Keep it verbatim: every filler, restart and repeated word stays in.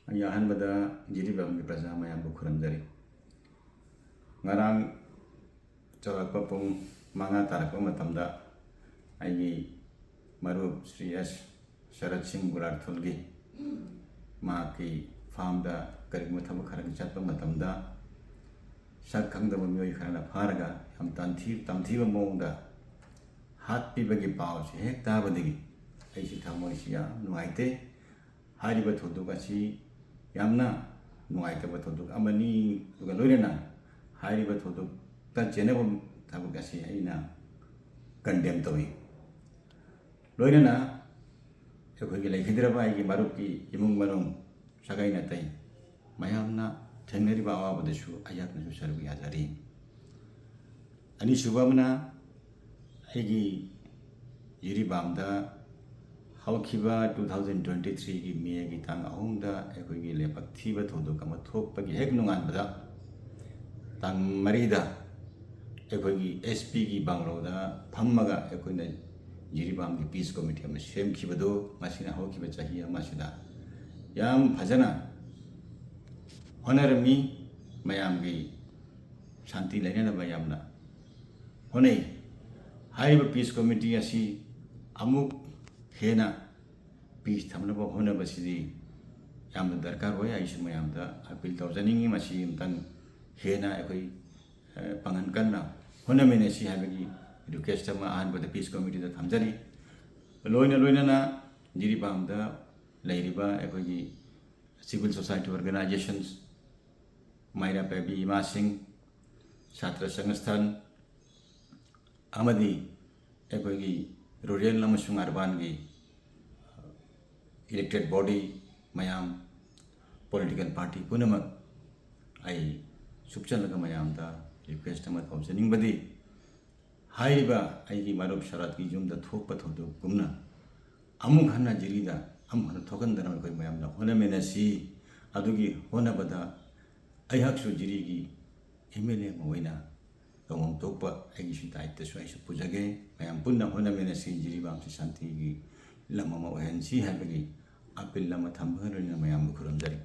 ꯑꯩ ꯑꯍꯥꯟꯕꯗ ꯖꯤꯔꯤꯕꯥꯝꯒꯤ ꯄ꯭ꯔꯖꯥ ꯃꯌꯥꯝꯕꯨ ꯈꯨꯔꯨꯝꯖꯔꯤ꯫ ꯉꯔꯥꯡ ꯆꯥꯎꯔꯥꯛꯄ ꯄꯨꯡ ꯃꯉꯥ ꯇꯥꯔꯛꯄ ꯃꯇꯝꯗ ꯑꯩꯒꯤ ꯃꯔꯨꯞ ꯁ꯭ꯔꯤ ꯑꯦꯁ ꯁꯔꯠ ꯁꯤꯡ ꯒꯨꯔꯥꯔꯊꯨꯜꯒꯤ ꯃꯍꯥꯛꯀꯤ ꯐꯥꯔꯝꯗ ꯀꯔꯤꯒꯨꯝꯕ ꯊꯕꯛ ꯈꯔꯒꯤ ꯆꯠꯄ ꯃꯇꯝꯗ ꯁꯛ ꯈꯪꯗꯕ ꯃꯤꯑꯣꯏ ꯈꯔꯅ ꯐꯥꯔꯒ ꯌꯥꯝ ꯇꯝꯊꯤ-, ꯇꯝꯊꯤꯕ ꯃꯑꯣꯡꯗ ꯍꯥꯠꯄꯤꯕꯒꯤ ꯄꯥꯎꯁꯤ ꯍꯦꯛ ꯇꯥꯕꯗꯒꯤ ꯑꯩꯁꯤ ꯊꯃꯣꯏꯁꯤ ꯌꯥꯝ ꯅꯨꯡꯉꯥꯏꯇꯦ꯫ ꯍꯥꯏꯔꯤꯕ ꯊꯧꯗꯣꯛ ꯑꯁꯤ ꯌꯥꯝꯅ ꯅꯨꯡꯉꯥꯏꯇꯕ ꯊꯧꯗꯣꯛ ꯑꯃꯅꯤ꯫ ꯑꯗꯨꯒ ꯂꯣꯏꯅꯅ ꯍꯥꯏꯔꯤꯕ ꯊꯧꯗꯣꯛꯇ ꯆꯦꯟꯅꯕ ꯊꯕꯛ ꯑꯁꯤ ꯑꯩꯅ ꯀꯟꯗꯦꯝ ꯇꯧꯏ꯫ ꯂꯣꯏꯅꯅ ꯑꯩꯈꯣꯏꯒꯤ ꯂꯩꯈꯤꯗ꯭ꯔꯕ ꯑꯩꯒꯤ ꯃꯔꯨꯞꯀꯤ ꯏꯃꯨꯡ ꯃꯅꯨꯡ, ꯁꯥꯒꯩ ꯅꯥꯇꯩ ꯃꯌꯥꯝꯅ ꯊꯦꯡꯅꯔꯤꯕ ꯑꯋꯥꯕꯗꯁꯨ ꯑꯩꯍꯥꯛꯅꯁꯨ ꯁꯔꯨꯛ ꯌꯥꯖꯔꯤ꯫ ꯑꯅꯤꯁꯨꯕ ꯑꯃꯅ, ꯑꯩꯒꯤ ꯖꯤꯔꯤꯕꯥꯝꯗ ꯍꯧꯈꯤꯕ two thousand twenty threeꯒꯤ ꯃꯦꯒꯤ ꯇꯥꯡ ꯑꯍꯨꯝꯗ ꯑꯩꯈꯣꯏꯒꯤ ꯂꯥꯏꯕꯛ ꯊꯤꯕ ꯊꯧꯗꯣꯛ ꯑꯃ ꯊꯣꯛꯄꯒꯤ ꯍꯦꯛ ꯅꯣꯡꯉꯥꯟꯕꯗ, ꯇꯥꯡ ꯃꯔꯤꯗ ꯑꯩꯈꯣꯏꯒꯤ ꯑꯦꯁ ꯄꯤꯒꯤ ꯕꯪꯒ꯭ꯂꯣꯗ ꯐꯝꯃꯒ ꯑꯩꯈꯣꯏꯅ ꯖꯤꯔꯤꯕꯥꯝꯒꯤ ꯄꯤꯁ ꯀꯣꯃꯤꯇꯤ ꯑꯃ ꯁꯦꯝꯈꯤꯕꯗꯨ, ꯃꯁꯤꯅ ꯍꯧꯈꯤꯕ ꯆꯍꯤ ꯑꯃꯁꯤꯗ ꯌꯥꯝ ꯐꯖꯅ ꯍꯣꯠꯅꯔꯝꯃꯤ꯫ ꯃꯌꯥꯝꯒꯤ ꯁꯥꯟꯇꯤ ꯂꯩꯅꯅꯕ ꯌꯥꯝꯅ ꯍꯣꯠꯅꯩ꯫ ꯍꯥꯏꯔꯤꯕ ꯄꯤꯁ ꯀꯣꯃꯤꯇꯤ ꯑꯁꯤ ꯑꯃꯨꯛ ꯍꯦꯟꯅ ꯄꯤꯁ ꯊꯝꯅꯕ ꯍꯣꯠꯅꯕꯁꯤꯗꯤ ꯌꯥꯝꯅ ꯗꯔꯀꯥꯔ ꯑꯣꯏ꯫ ꯑꯩꯁꯨ ꯃꯌꯥꯝꯗ ꯑꯄꯤꯜ ꯇꯧꯖꯅꯤꯡꯉꯤ, ꯃꯁꯤ ꯑꯃꯨꯛꯇꯪ ꯍꯦꯟꯅ ꯑꯩꯈꯣꯏ, ꯑ, ꯄꯥꯡꯒꯜ ꯀꯟꯅ ꯍꯣꯠꯅꯃꯤꯟꯅꯁꯤ ꯍꯥꯏꯕꯒꯤ ꯔꯤꯀ꯭ꯋꯦꯁ ꯑꯃ ꯑꯍꯥꯟꯕꯗ ꯄꯤꯁ ꯀꯣꯃꯤꯇꯤꯗ ꯊꯝꯖꯔꯤ꯫ ꯂꯣꯏꯅ ꯂꯣꯏꯅꯅ ꯖꯤꯔꯤꯕꯥꯝꯗ ꯂꯩꯔꯤꯕ ꯑꯩꯈꯣꯏꯒꯤ civil society organizations, ꯃꯩꯔꯥ ꯄꯥꯏꯕꯤ ꯏꯃꯥꯁꯤꯡ, ꯁꯥꯇ꯭ꯔ ꯁꯪꯁꯊꯥꯟ ꯑꯃꯗꯤ ꯑꯩꯈꯣꯏꯒꯤ ꯔꯨꯔꯦꯜ ꯑꯃꯁꯨꯡ ꯑꯔꯕꯥꯟꯒꯤ elected body ꯃꯌꯥꯝ, political party ꯄꯨꯝꯅꯃꯛ ꯑꯩ ꯁꯨꯞꯆꯜꯂꯒ ꯃꯌꯥꯝꯗ ꯔꯤꯀ꯭ꯋꯦꯁ ꯑꯃ ꯇꯧꯖꯅꯤꯡꯕꯗꯤ, ꯍꯥꯏꯔꯤꯕ ꯑꯩꯒꯤ ꯃꯔꯨꯞ ꯁꯔꯠꯀꯤ ꯌꯨꯝꯗ ꯊꯣꯛꯄ ꯊꯧꯗꯣꯛꯀꯨꯝꯅ ꯑꯃꯨꯛ ꯍꯟꯅ ꯖꯤꯔꯤꯗ ꯑꯃꯨꯛ ꯍꯟꯅ ꯊꯣꯛꯍꯟꯗꯅꯕ ꯑꯩꯈꯣꯏ ꯃꯌꯥꯝꯅ ꯍꯣꯠꯅꯃꯤꯟꯅꯁꯤ꯫ ꯑꯗꯨꯒꯤ ꯍꯣꯠꯅꯕꯗ ꯑꯩꯍꯥꯛꯁꯨ ꯖꯤꯔꯤꯒꯤ ꯑꯦꯝ ꯑꯦꯜ ꯑꯦ ꯑꯃ ꯑꯣꯏꯅ ꯇꯧꯐꯝ ꯊꯣꯛꯄ ꯑꯩꯒꯤꯁꯨ ꯗꯥꯌꯤꯠꯇꯁꯨ ꯑꯩꯁꯨ ꯄꯨꯖꯒꯦ꯫ ꯃꯌꯥꯝ ꯄꯨꯟꯅ ꯍꯣꯠꯅꯃꯤꯟꯅꯁꯤ, ꯖꯤꯔꯤꯕꯥꯝꯁꯤ ꯁꯥꯟꯇꯤꯒꯤ ꯂꯝ ꯑꯃ ꯑꯣꯏꯍꯟꯁꯤ ꯍꯥꯏꯕꯒꯤ ꯑꯄꯤꯜ ꯑꯃ ꯊꯝꯕꯒ ꯂꯣꯏꯅꯅ ꯃꯌꯥꯝꯕꯨ ꯈꯨꯔꯨꯝꯖꯔꯤ꯫